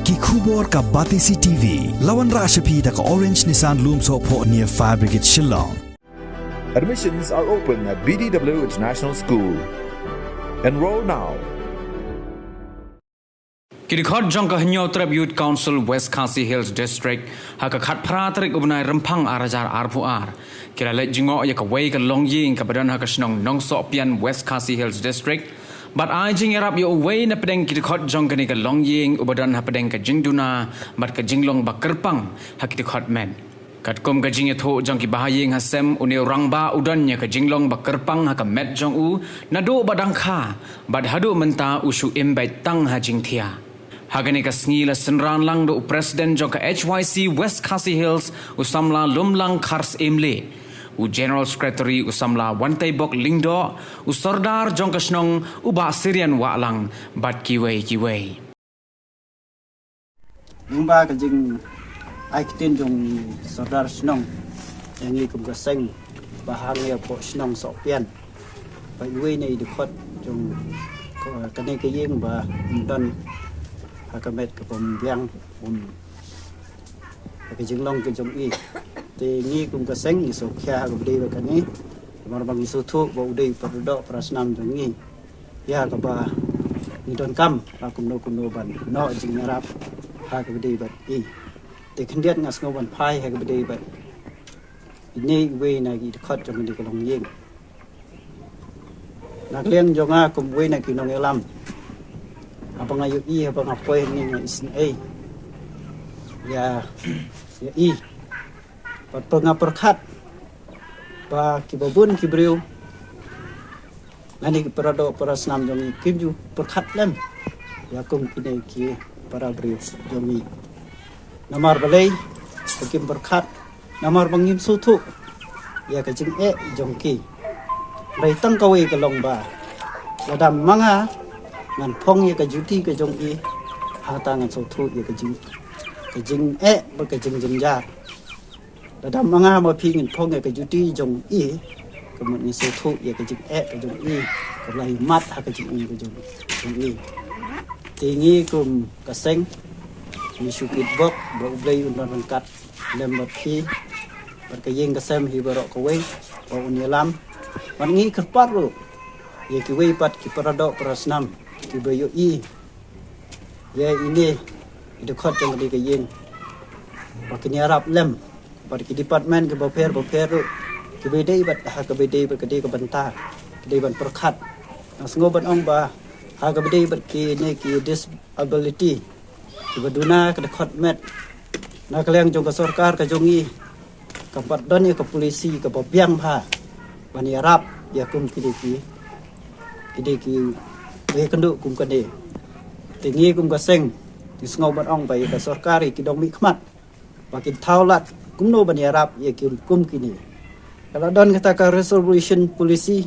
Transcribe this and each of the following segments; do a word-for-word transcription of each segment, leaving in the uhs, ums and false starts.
Ki khubor ka Batesi T V. La wanrah sha phi da ka Orange Nissan Lumsohphoh near Fire Brigade Shillong. Admissions are open at B D W International School. Enroll now. Ki dkhot jong ka Hynñiewtrep Youth Council West Khasi Hills District ha ka khatphra tarik u bnai Rymphang ar hajar arphew ar ki la leit jngoh ïa kawei ka longïing kaba don ha ka shnong Nongsohpian, West Khasi Hills District, bad ai jingïarap ïa uwei na pdeng ki dkhot jong kane ka longïing uba don ha pdeng ka jingduna bad ka jinglong ba kyrpang ha ki dkhot met. Katkum ka jingïathuh jong ki bahaïing ha sem, une u rangbah u don ïa ka jinglong ba kyrpang ha ka met jong u naduh ba dang kha, bad haduh mynta u shu im beit tang ha jingthiah. Ha kane ka sngi la synran lang da u President jong ka H Y C West Khasi Hills, u samla Lumlang Kharsyiemlieh, u General Secretary u samla Wanteibok Lyngdoh, u Sordar jong ka shnong u Bah Syrian Wahlang, bad kiwei kiwei. Lyngba ka jingai ktien jong Sordar shnong ïa ngi kum ka seng ba hangïapoh shnong Sohpian, ba iwei na i dkhot jong kane ka ïing ba ym don ha ka met kaba ym biang, um, ha ka jinglong ka jong i. Te ngi kum ka seng ngi sngewkhia ha kaba dei bad kane, namar ba ngi sngewthuh ba u dei u paradoh parasnam jong ngi. Ïa kaba ngi donkam ha kumno kumno ban noh jingïarap ha kaba dei bad i. Te khyndiat nga sngew ban phai ha kaba dei bad ine iwei na ki dkhot jong kane ka longïing. Na ka liang jong nga kum uwei na ki nongïalam, haba nga ïohi, haba nga poi hangne nga isynei ïa, ïa i. Bad nga pyrkhat ba kiba bun ki briew lane ki paradoh parasnam jong ngi kim ju pyrkhat lem ïa kum kine ki para briew jong ngi. Namar balei ba kim pyrkhat? Namar ba ngim sngewthuh ïa ka jingeh jong ki. Hynrei tang kawei ka long ba lada ma nga ngan phong ïa ka duty ka jong i, hangta ngan sngewthuh ïa ka jing, ka jingeh bad ka jingjynjar. Lada ma nga ma phi ngin phong ïa ka duty jong i, ka mut ngin sngewthuh ïa ka jingeh ka jong i, ka la ïa mat ha ka jingim ka jong, jong i. Te ngi kum ka seng ngi shu kitbok ba U Blei un don ryngkat lem bad phi bad ka ïing ka sem hi baroh kawei ba un ïalam. Bad ngi kyrpad ruh ïa kiwei pat ki paradoh parasnam kiba ïohi ïa ine i dkhot jong kane ka ïing ba kin ïarap lem bad ki department kiba pher ba pher ruh kiba dei bad ha kaba dei bad ka dei ka bynta ka dei ban pyrkhat. Nga sngew ban ong ba ha kaba dei bad kine ki disability kiba duna ka dkhot met, na ka liang jong ka sorkar ka jong ngi kam pat don ïa ka polisi kaba biang bha ban ïarap ïa kum kine ki, kine ki, ïa kynduh kum kane. Te ngi kum ka seng ngi sngew ban ong ba ïa ka sorkar ïa ki dong mihkhmat ba kin thaw lad kumno ban ïarap ïa ki kum kine. Ka la don kata ka reservation policy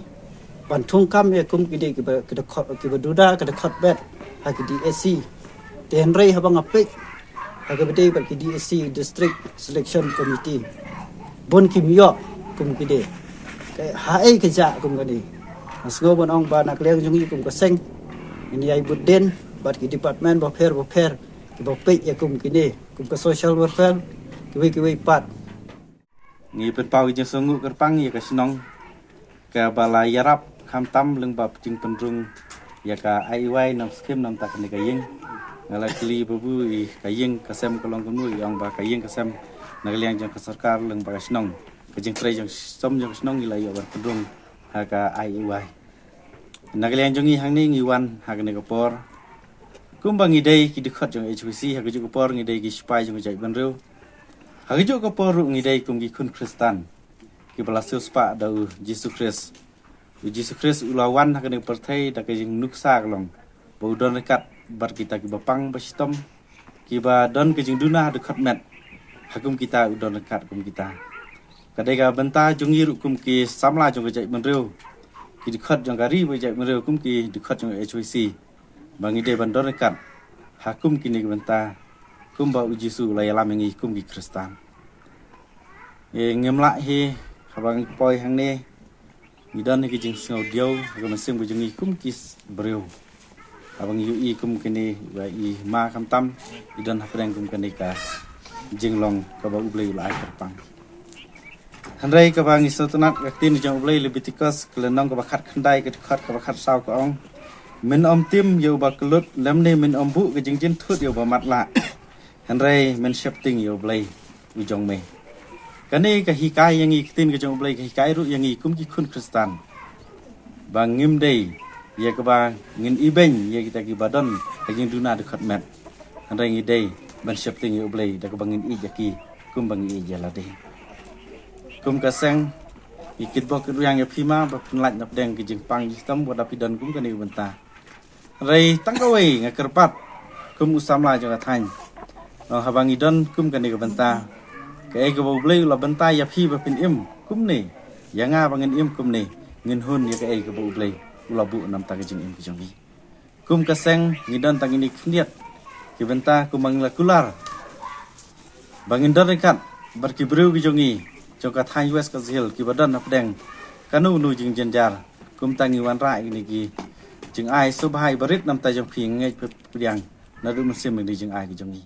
ban thungkam ïa kum kine kiba, kiba duna ka dkhot met ha ki D S C. Te hynrei haba nga peit ha kaba dei bad ki D S C, District Selection Committee, bun kim ïoh kum kine. Haei ka jia kum kane? Nga sngew ban ong ba na ka liang jong ngi kum ka seng ngin ïai bud dien bad ki department bapher bapher kiba peit ïa kum kine, kum ka social welfare, kiwei kiwei pat. Ngi pynpaw ka jingsngewnguh kyrpang ïa ka shnong kaba la ïarap khamtam lyngba jingpynrung ïa ka I E Y, nam skim namta kane ka ïing. Nga la kylli babu i ka ïing ka sem ka long kumno, i ong ba ka ïing ka sem na ka liang jong ka sorkar lyngba ka shnong, ka jingtrei jong stom jong ka shnong i la ïoh ban pynrung ha ka I E Y. Na ka liang jong ngi hangne ngi wan ha kane ka por kumba ngi dei ki dkhot jong H Y C, ha kajuh ka por ngi dei ki sipai jong ka jaitbynriew. Ha kajuh ka por ruh ngi dei kum ki khun Khristan kiba la siewspah da U Jisu Khrist. U Jisu Khrist u la wan ha kane ka pyrthei da ka jingnuksa ka long ba u don ryngkat bad kita kiba pang ba shitom, kiba don ka jingduna ha dkhot met. Ha kum kita u don ryngkat kum kita. Ka dei ka bynta jong ngi ruh kum ki samla jong ka jaitbynriew, ki dkhot jong ka ri bad jaitbynriew, kum ki dkhot jong ka H Y C, ba ngi dei ban don ryngkat ha kum kine ki bynta kumba U Jisu u la ïalam ïa ngi kum ki Khristan. Ngim lah hi haba ngi poi hangne ngi don hi ka jingsngew diaw ha ka mynsiem ka jong ngi kum ki briew. Haba ngi ïohi kum kane ba i ma khamtam i don hapdeng kum kane ka jinglong kaba U Blei u la ai kyrpang. Hynrei kaba ngi sngewtynnat ka ktien jong U Blei, Lebitikos ka lynnong kaba khatkhyndai ka dkhot kaba khatsaw ka ong, "Men ym tim ïa uba kyllut, lymne men ym buh ka jingjynthut ïa uba matlah. Hynrei men sheptieng ïa U Blei u jong me." Kane ka hikai ïa ngi, ka ktien ka jong U Blei ka hikai ruh ïa ngi kum ki khun Khristan ba ngim dei ïa kaba ngin ibeiñ ïa kita kiba don ka jingduna dkhot met. Hynrei ngi dei ban sheptieng ïa U Blei da kaba ngin ïeit ïa ki kumba ngi ïeit ïa lade. Kum ka seng, ngi kitbok kitrwiang ïa phi ma ba phin lait napdeng ka jingpang jingshitom wat la phi don kum kane ka bynta. Hynrei tang kawei nga kyrpad kum u samla jong ka thaiñ. Nong haba ngi don kum kane ka bynta, kaei kaba U Blei u la bynta ïa phi ba phin im kumne, ïa nga ba ngin im kumne, ngin hun ïa kaei kaba U Blei u la buh na ka bynta ka jingim ka jong ngi. Kum ka seng ngi don tang kine ki khyndiat ki bynta kumba ngi la kular ba ngin don ryngkat bad ki briew ki jong ngi jong ka thaiñ West Khasi Hills kiba don hapdeng kano kano jingjynjar. Kumta ngi wanrah ïa kine ki jingai sngewbha ba rit na ka bynta jong phi, ngeit phi pdiang naduh mynsiem ïa kine ki jingai ki jong ngi.